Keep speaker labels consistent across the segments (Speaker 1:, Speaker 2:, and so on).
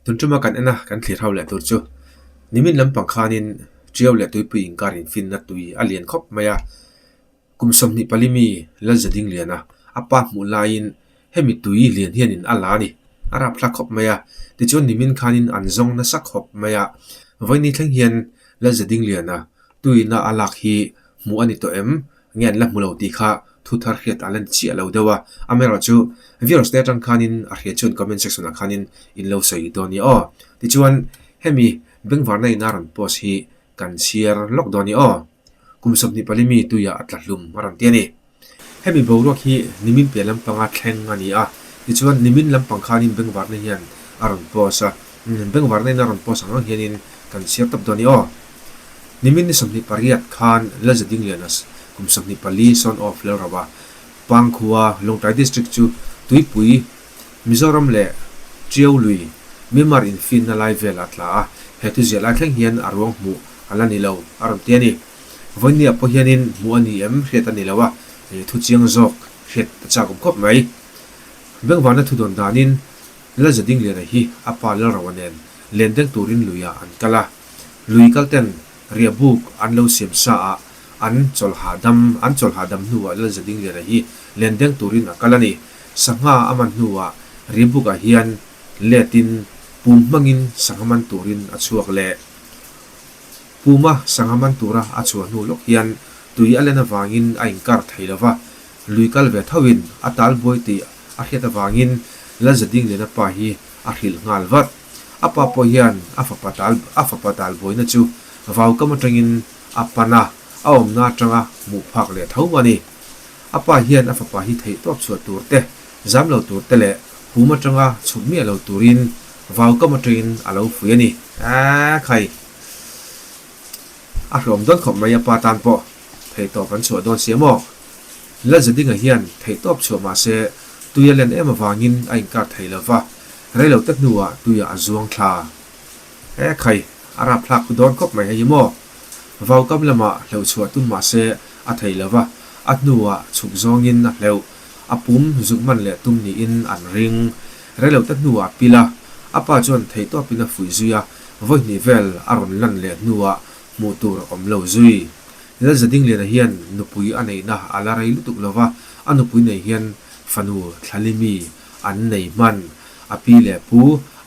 Speaker 1: Tun tuma kan en a, kan thlir ho leh tur chu nimin lampang khanin Tiau leh Tuipui inkar infinna tui a lian khawp mai a. Kum 24 mi Lalzadingliana a pa hmuh laiin hemi tui lian hianin a la a ni. A rapthlak khawp mai a, tichuan nimin khanin an zawng nasa khawp mai a. Vawiini thleng hian Lalzadingliana tuina a lak hi hmuh a ni tawh em? Nge an la hmu lo tih kha thu thar hriat a la ni chiah lo deuh a. Amaherawhchu viewers te atang khanin a hriat chuan comment section ah khanin in lo sawi dawn nia aw. Tichuan hemi bengvarna in a rawn post hi kan chhiar lawk dawn nia aw. Kum 24 mi tuiah a tla hlum a rawn ti a ni. Hemi boruak hi nimin piah lampanga thleng a ni a, tichuan nimin lampang khanin bengvarna hian a rawn post a, bengvarna in a rawn post ang ang hianin kan chhiar tawp dawn a ni aw. Nimin ni 28 khan Lalzadingliana kum 24 son of Lalrava, Pangkhua, Lawngtlai District chu Tuipui, Mizoram leh Tiau lui, Myanmar infinna lai vel a tla a, he thuziah lai thleng hian a ruang hmuh a la ni lo a rawn ti a ni. Vawinia pawh hianin hmuh a ni em hriat a ni lo a, thu chiang zawk hriat a chak awm khawp mai. Bengvarna thu dawn danin Lalzadingliana hi a pa Lalroa nen len deng turin luiah an kal a, lui kal ten riahbuk an lo siam sa a, an chawlhahdam an chawlhahdam hnuah Lalzadingliana hi len deng turin a kal a ni. Sangha a man hnuah riahbukah hian letin pum hmangin sangha man turin a chhuak leh. Puma sangha man tura a chhuah hnu lawk hian tui a len avangin a inkar thei lo va, lui kal ve thoin a tal buai tih a hriat avangin Lalzadingliana pa hi a hrilh nghal vat. A pa pawh hian a fapa tal a fapa tal buaina chu vaukam atangin a pan a, a awmna atanga hmuh phak leh tho a ni. A pa hian a fapa hi theihtawp chhuah tur te, zam lo tur te leh pum atanga chhuk miah lo turin vaukam atangin a lo fui a ni. Aa khai! A hlawm dawn khawp mai a pa tan pawh theihtawp an chhuah dawn sia maw? Lalzadinga hian theihtawp chhuah mah se tui a len em avangin a inkar thei lo va, rei lo te hnuah tuiah a zuang thla. E khai! A rapthlak dawn khawp mai hei hi maw? Vaukam lamah hleuh chhuah tum mah se a thei lo va, a hnuah chhuk zawngin a hleuh. A pum zuk man leh tum niin an ring. Rei lo te hnuah pil a, a pa chuan theihtawpin a fuih zui a, vawi hnih vel a rawn lan leh hnuah hmuh tur a awm lo zui. Lalzadingliana hian nupui a neihna a la rei lutuk lo va, a nupui nei hian fanu Thlalimi an nei hman. A pi leh pu,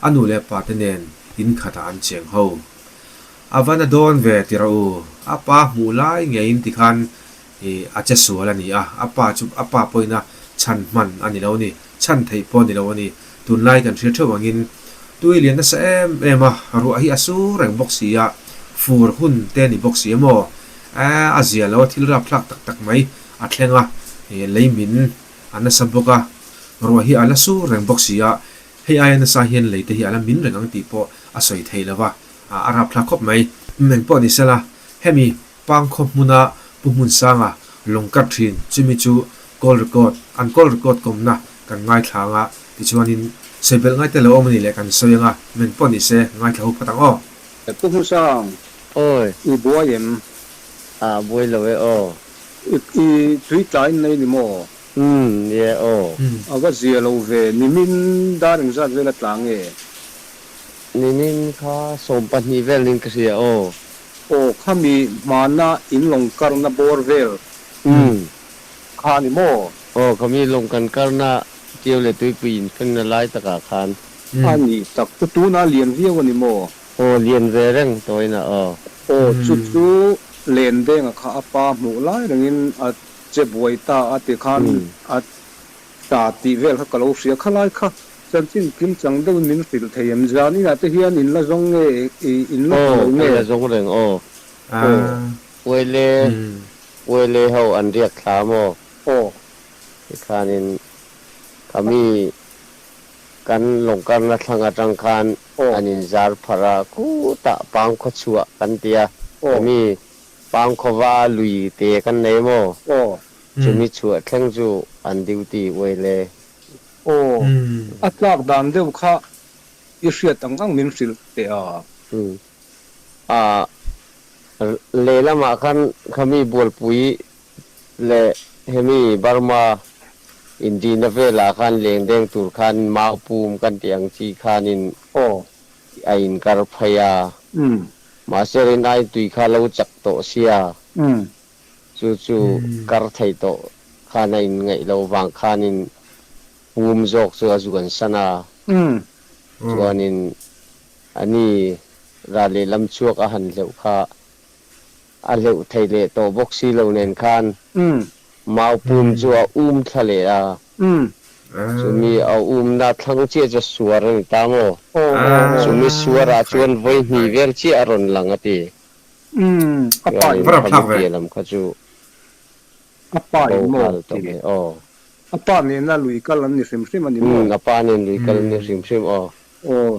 Speaker 1: a nu leh pa te nen in khatah an cheng ho. A va na dawn ve ti rawh u, a pa hmuh lai ngeiin tikhan I a che sual a ni a, a pa chu a pa pawhin a chhan hman a ni lo a ni, chhan theih pawh a ni lo a ni. Tunlai kan hria theuh angin tui lian nasa em em a, ruah hi a sur reng bawk si a, fur hun te a ni bawk si emaw, a zia lo a thil rapthlak tak tak mai a thleng a, lei min a nasa bawk a, ruah hi a la sur reng bawk si a, hei aia nasa hian lei te hi a la min reng ang tih pawh a sawi thei lo va, a rapthlak khawp mai. Engpawh ni sela, hemi Pangkhaw hmuna Pu Hmunsanga lawng kat thin chumi chu call record, an call record kawmna kan ngaithla anga tichuanin sawi belh ngai te lo awm a ni leh kan sawi anga meng pawh ni se ngaithla ho phawt ang aw.
Speaker 2: Pu Hmunsang,
Speaker 3: Awi.
Speaker 2: I buai em?
Speaker 3: Ah, buai lo e aw.
Speaker 2: I tui tlai nei ni maw?
Speaker 3: Umm, nia aw.
Speaker 2: A va zia lo ve, nimin dar engzat vel a tla nge?
Speaker 3: Nimin kha 12 vel niin ka hria aw.
Speaker 2: Aw khami hmana in lawng karna bawr vel kha ni maw?
Speaker 3: Aw khami lawng kan karna Tiau leh Tuipui in fenna lai takah khan.
Speaker 2: A nih tak chu tunah lian viau a ni maw?
Speaker 3: Aw lian ve reng tawina aw.
Speaker 2: Aw chu chu Lendenga kha a pa hmuh lai rengin a che buai ta a ti khan a ta tih vel kha ka lo hria khalai kha. Chanchin kim chang deuhin min hrilh thei em? Zan inah te hian in la zawng nge in la hmu
Speaker 3: Aw,
Speaker 2: lo
Speaker 3: kan
Speaker 2: nge?
Speaker 3: la zawng reng aw.
Speaker 2: Aw.
Speaker 3: Uaile, uaile ho an riak thla maw?
Speaker 2: Aw.
Speaker 3: Tikhanin khami kan lawngkarna thlang atang khan an inzar pharh a, khutah pangkhaw chhuah kan ti a, hemi pangkhawva lui te kan nei maw?
Speaker 2: Aw.
Speaker 3: Chumi chhuah thleng chu an duty uaile.
Speaker 2: Aw, a tlak dan deuh kha i hriat ang ang min hrilh teh a.
Speaker 3: A, lehlamah khan khami Bualpui leh hemi Burma indina velah khan leng deng tur khan mau pum kan tih ang chi khanin
Speaker 2: Aw.
Speaker 3: A inkar phei a. Mahse rinai tui kha lo chak tawh sia. Chu chu kar thei tawh khan a inngaih loh vang khanin pum zawk chu a zuan san a. Chuanin a ni ral lehlam chhuak a han hleuh kha a hleuh thei leh tawh bawk si lo nen khan mau pum chu a um thla leh a. Chumi a umna thlang chiah chu suar a ni ta maw? Chumi suarah chuan vawi hnih vel chiah a rawn lang a ti. Chuanin khami piah lam kha chu bo nghal tawh mai aw.
Speaker 2: A pa nena lui kal an ni hrim hrim a ni maw?
Speaker 3: A pa nen lui kal an ni hrim hrim aw.
Speaker 2: Aw,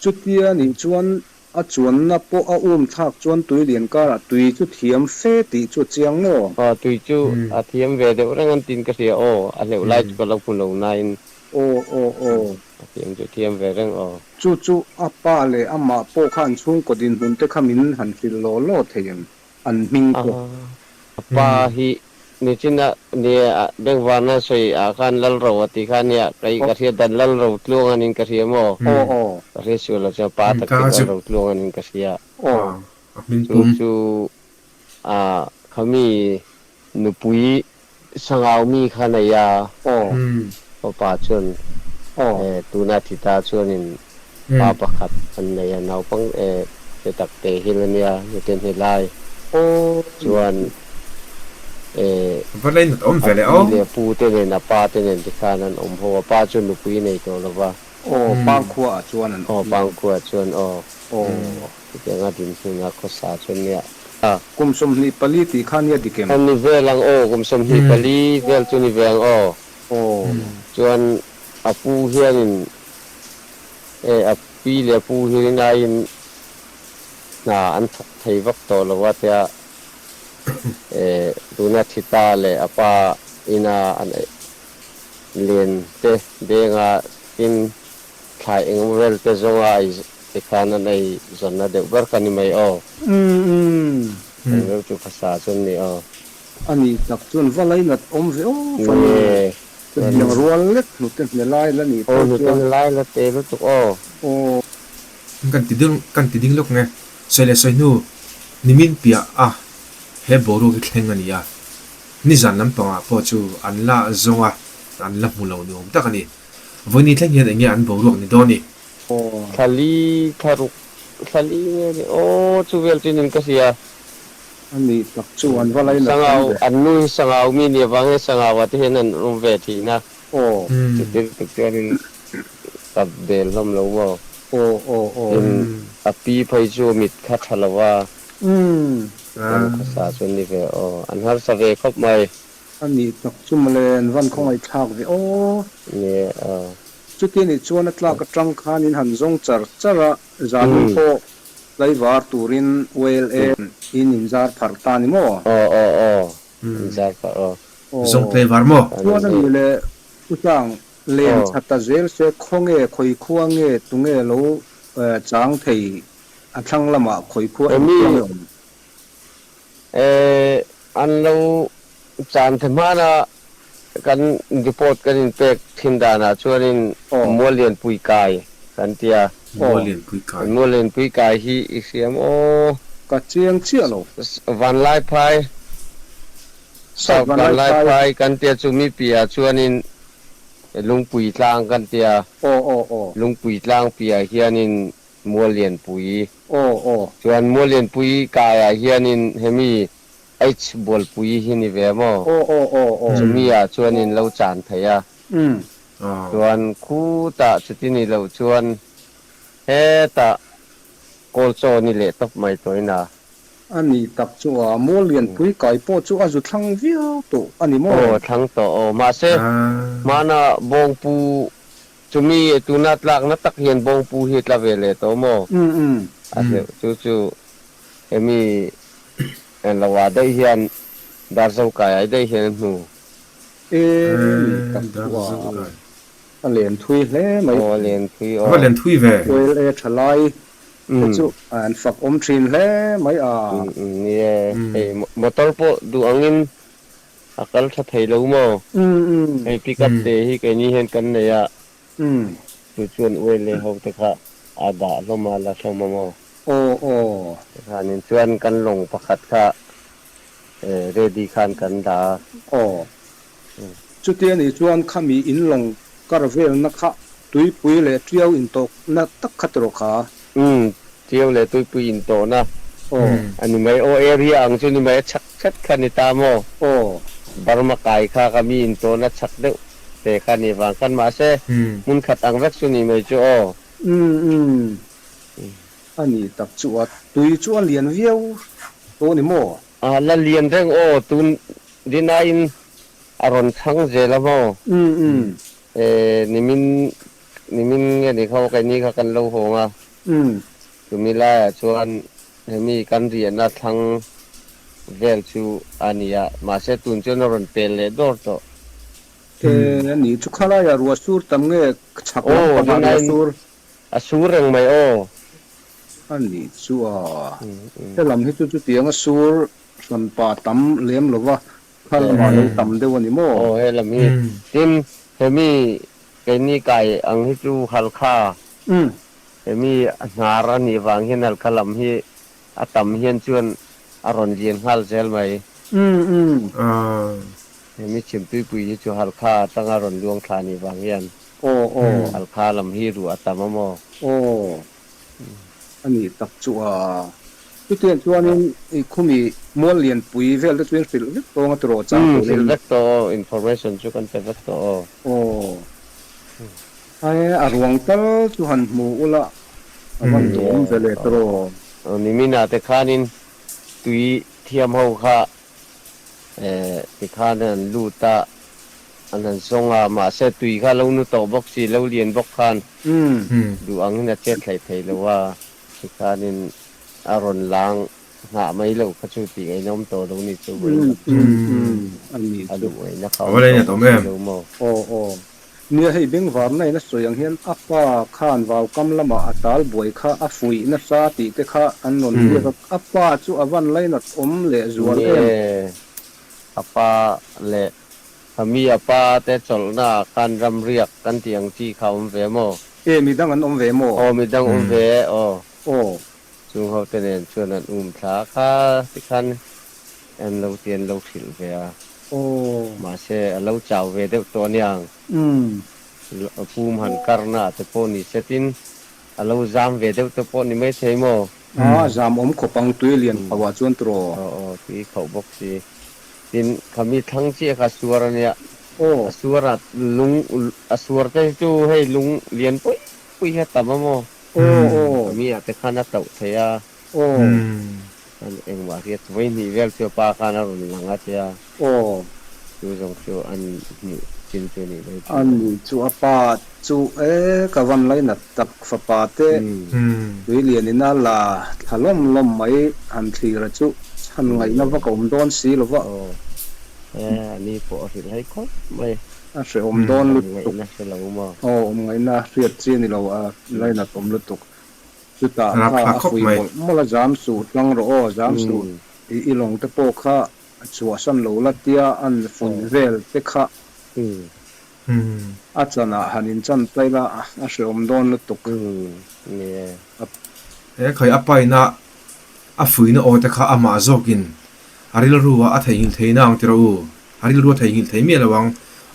Speaker 2: chutia nih chuan a chuanna pawh a um thlak chuan tui lian karah tui chu thiam fe tih chu a chiang maw?
Speaker 3: Aw, tui chu a thiam ve deuh reng an tiin ka hria aw, a hleuh lai chu ka lo hmu lo nain.
Speaker 2: Aw, aw, aw.
Speaker 3: A thiam chu thiam ve reng aw.
Speaker 2: Chu chu a pa leh amah pawh kha an chhungkaw dinhmun te kha min han hrilh law law thei em? An hming pawh.
Speaker 3: A pa hi nichina nia bengvarna sawi ah khan Lalro a ti kha nia kei ka hriat dan Lalro tluang anin ka hria maw? Ka hria sual lo chuan pa tak chu Lalro tluang anin ka hria. Chu chu a khami nupui sangau mi kha nei a fapa chuan tuna thi ta chuanin pa pakhat an nei a naupang te tak te hil a nia nuten helai chuan a pi leh pu te nen a pa te nen tikhan an awm ho a pa chu nupui nei tawh lo va.
Speaker 2: Aw Pangkhua ah chuan an awm.
Speaker 3: Aw Pangkhua ah chuan aw. Chutianga dinhmun a khawsa chuan nia.
Speaker 2: Kum 24 tih kha nia dik em?
Speaker 3: A ni vel ang aw, kum 24 vel chu ni ve ang aw. Chuan a pu hianin e a pi leh a pu hi rinaiin hna an thawk thei vak tawh lo a tia e tuna thi ta leh a pa ina an len te denga tin thlai engemaw vel te zawnga ei tikhan an ei zawnna deuh ber kha ni mai aw. Eng reuh chu khasa chuan ni aw.
Speaker 2: A nih tak chuan va lainat awm ve aw fanu. Chutiang rual lek hnute hne lai la nih
Speaker 3: phei chuan. Aw hnute hne lai la te lutuk aw.
Speaker 2: Aw.
Speaker 1: Kan ti ding kan ti ding lawk nge. Sawi leh sawi hnu nimin piah a he boruak hi thleng a ni a. Nizan lampangah pawh chu an la zawng a, an la hmu lo ni awm tak a ni. Vawiini thleng hian enge an boruak ni dawn i?
Speaker 3: Thla li, thla ruk, thla li nge ni aw chu vel chu nin ka hria.
Speaker 2: A nih tak chu an va lainat awm
Speaker 3: Sangau, ve. An nu hi Sangau mi nia vang hian Sangau ah te hian an awm ve thin a.
Speaker 2: Aw.
Speaker 3: Chutin tuk chuanin ka bel hlawm lo maw?
Speaker 2: Aw aw aw.
Speaker 3: Tin, a pi phei chu mit kha tha lo a. An khawsa chu an ni ve aw. An harsa ve khawp mai.
Speaker 2: A nih tak chu mawle, an van khawngaih thlak ve aw.
Speaker 3: Nia aw.
Speaker 2: Chuti nih chuan a tlak atang khan in han zawng char char a, zanin pawh tlaivar turin YLA in inzar pharh ta ni maw?
Speaker 3: Aw aw aw, inzar pharh aw.
Speaker 1: Zawng tlaivar maw?
Speaker 2: Chuan a nih leh Utang, len chhata zel se khawnge khawi khua nge tunge lo chang thei a thlang lamah khawi khua engtia nge awm?
Speaker 3: Eh, an lo chan the hmana kan report kan inpek thin danah chuanin Muallianpui kai kan ti a.
Speaker 1: Muallianpui kai.
Speaker 3: Muallianpui kai hi i hriam aw.
Speaker 2: Ka chiang chiah lo.
Speaker 3: Vanlaiphai, South Vanlaiphai kan tia chu mi piah chuanin Lungpui tlang kan tia. Lungpui tlang piah hianin Muallianpui.
Speaker 2: Aw aw.
Speaker 3: Chuan Muallianpui kaiah hianin hemi H Bualpui hi ni ve maw?
Speaker 2: Aw aw aw aw.
Speaker 3: Chumi ah chuanin lo chan thei a.
Speaker 2: Umm.
Speaker 3: Chuan khutah chuti ni loh chuan hetah kawl chaw ni leh tawp mai tawhin a.
Speaker 2: A nih tak chu a, Muallianpui kai pawh chu a zu thlang viau tawh a ni maw?
Speaker 3: Aw thlang tawh aw. Mahse hmana Bawngpu Chumi tuna tlakna tak hian bawngpu hi a tla ve leh tawh maw? A hleuh chu chu hemi lo ah daih hian Darzo kai ai daih hian a hnu.
Speaker 2: E ni tak chu a a len thui hle mai.
Speaker 3: Aw a len thui aw.
Speaker 1: A va len thui ve.
Speaker 2: Oil e tha lai te chu an fak awm thin hle mai a.
Speaker 3: Ni e, hei motor pawh duh angin A kal tha thei lo maw? Hei pick up te hi keini hian kan nei a, chu chuan uai leh ho te kha. a dah hlawm a, la hlawm a maw?
Speaker 2: Aw aw.
Speaker 3: Tikhanin chuan kan lawng pakhat kha ready khan kan dah a.
Speaker 2: Aw. Chutia nih chuan khami in lawng kar velna kha tuipui leh tiau intawhna tak kha tiraw kha?
Speaker 3: Umm, tiau leh tuipui intawhna a ni mai. Aw, area ang chu ni mai, a chhak hret kha ni ta maw?
Speaker 2: Aw.
Speaker 3: Burma kai kha ka mi intawhna chhak deuh te kha ni vang khan mahse hmun khat ang vek chu ni mai chu aw.
Speaker 2: Umm, umm. A ni tak chu a tui chu a lian viau tawh ni maw?
Speaker 3: A la lian reng aw, tun dinaiin a rawn chhang zel a maw?
Speaker 2: Umm umm.
Speaker 3: E, nimin, nimin nge ni kha aw keini kha kan lo hawng a.
Speaker 2: Umm.
Speaker 3: Chumi laiah chuan hemi kan riahna thlang vel chu a ni a, mahse tun chuan a rawn pel leh dawr tawh.
Speaker 2: E, a ni chu khalaiah ruah sur tam nge chhak lampangah ruah sur?
Speaker 3: A sur reng mai aw.
Speaker 2: A nih chu a, helam hi chu chutiang a sur hran pa tam lem lo va, kha lamah lo tam deuh a ni maw?
Speaker 3: Aw helam hi, tin hemi keini kai ang hi chu Halkha, hemi hnar a nih vang hian Halkha lam hi a tam hian chuan a rawn lian nghal zel mai. Hemi Chhimtuipui hi chu Halkha atanga rawn luang thla nih vang hian.
Speaker 2: Aw aw.
Speaker 3: Halkha lam hi ruah a tam a maw?
Speaker 2: Aw. A nih tak chu a. Chutiang chuanin i khumi mual lianpui vel te chu in hrilh vek tawng a tiraw chang
Speaker 3: turin. Hrilh vek tawh aw, information chu kan pe vek tawh aw.
Speaker 2: Aw. Ai a ruang tal chu han hmu ula a van duhawm ve leh tiraw.
Speaker 3: Aw niminah te khanin tui thiam ho kha Tikhan an lut a, an han zawng a, mahse tui kha lo nu tawh bawk si, lo lian bawk khan duh angin a chet hlei thei lo a, tikhanin a rawn lang nghah mai loh kha chu tih ngaihna awm tawh lo ni chu vawiin lam chu a duh ngaihna kha awm tawh bawk si lo maw.
Speaker 2: Aw aw. Nia hei bengvarna in a sawi ang hian a pa khan vaukam lamah a tal buai kha a fuih nasa tih te kha an rawn biak a, a pa chu a van lainat awm leh zual em?
Speaker 3: Nie, a pa leh a mi a pa te chawlhna ah khan ramriak kan tih ang chi kha awm ve maw?
Speaker 2: E, midang an awm ve maw?
Speaker 3: Aw, midang awm ve e, aw.
Speaker 2: Aw.
Speaker 3: Chung ho te nen chuan an um thla kha tikhan an lo ti an lo hrilh ve a.
Speaker 2: Aw.
Speaker 3: Mahse a lo chau ve deuh tawh aniang.
Speaker 2: Umm.
Speaker 3: Pum han karna ah te pawh ni setin a lo zam ve deuh te pawh ni maithei maw?
Speaker 2: A zam awm khawp ang tui lian khauh ah chuan tiraw?
Speaker 3: Aw aw tui khauh bawk si. Tin khami thlang chiah kha suar ania.
Speaker 2: Aw.
Speaker 3: A suar ah lung a suar te hi chu hei lung lian pui pui hi a tam a maw?
Speaker 2: Aw aw.
Speaker 3: Khami ah te khan a tauh thei a.
Speaker 2: Aw.
Speaker 3: An engmah hriat vawi hnih vel chu a pa khan a rawn lang a tia.
Speaker 2: Aw.
Speaker 3: Chu zawng chu an hmuh chin chu nih mai chu.
Speaker 2: A ni chu a pa chu e ka van lainat tak fapa te Tuilian ina la thla lawm lawm mai han thlir a chu chhan ngaihna vak a awm dawn si lo va.
Speaker 3: Aw. E a ni pawh a hrilh hai khawp mai.
Speaker 2: A hrehawm dawn lutuk.
Speaker 3: Awm ngaihna hre lo maw?
Speaker 2: Aw awm ngaihna hriat chi a ni lo a lainat awm lutuk. Chutah kha a fuih mawlh mawlh a, zam suh tlang rawh aw, zam suh i i lawng te pawh kha a chhuahsan lo la tia an fuih vel te kha a chanah han inchan ta ila a hrehawm dawn lutuk.
Speaker 1: He khai a paina a fuihna aw te kha amah zawkin a rilru ah a theihnghilh thei nang ti rawh u, a rilru a theihnghilh thei miah lo ang,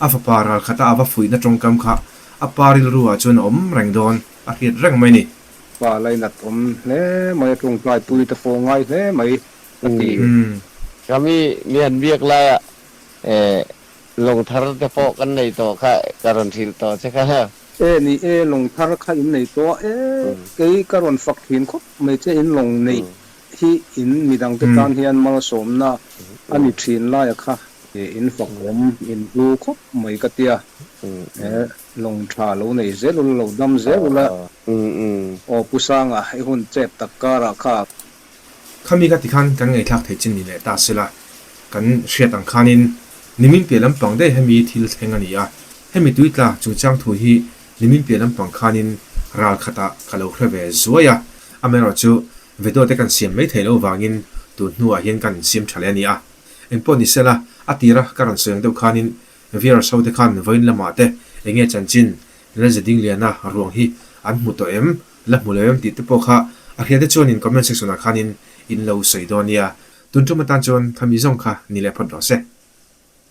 Speaker 1: a fapa ralkhata a va fuihna tawngkam kha a pa rilru ah chuan a awm reng dawn. A hriat reng mai ni.
Speaker 2: Pa lainat awm hle mai a tawngtai pui te fawh ngai hle mai ka ti.
Speaker 3: Ka mi mi han biak laia lawng thar te pawh kan nei tawh kha ka rawn hrilh tawh che kha.
Speaker 2: E ni e lawng thar kha in nei tawh a e kei ka rawn fak thin khawp mai che in lawng neih hi in midang te tan hian malsawmna a ni thin laia kha in fak awm in hlu khawp mai ka tia e Lawng tha lo nei zel ula, lo dam zel ula. Aw Pu Sanga, i hun chep tak karah kha.
Speaker 1: Khami ka ti khan kan ngaihthlak theih chin ni leh ta sela, kan hriat ang khanin nimin piah lampang daih hemi thil thleng a ni a, hemi tuitla chungchang thu hi nimin piah lampang khanin ral khatah ka lo hre ve zuai a, amaherawhchu video te kan siam mai theih loh vangin tun hnuah hian kan insiam tha leh a ni a, engpawh ni sela a tira ka rawn sawi ang deuh khanin Viewers ho te khan vawiin lamah te enge chanchin Lalzedingliana ruang hi an hmu tawh em? la hmu lo em tih te pawh kha a hria te chuanin comment section ah khanin in lo sawi dawn nia. Tun tum atan chuan khami zawng kha ni leh phawt rawh se.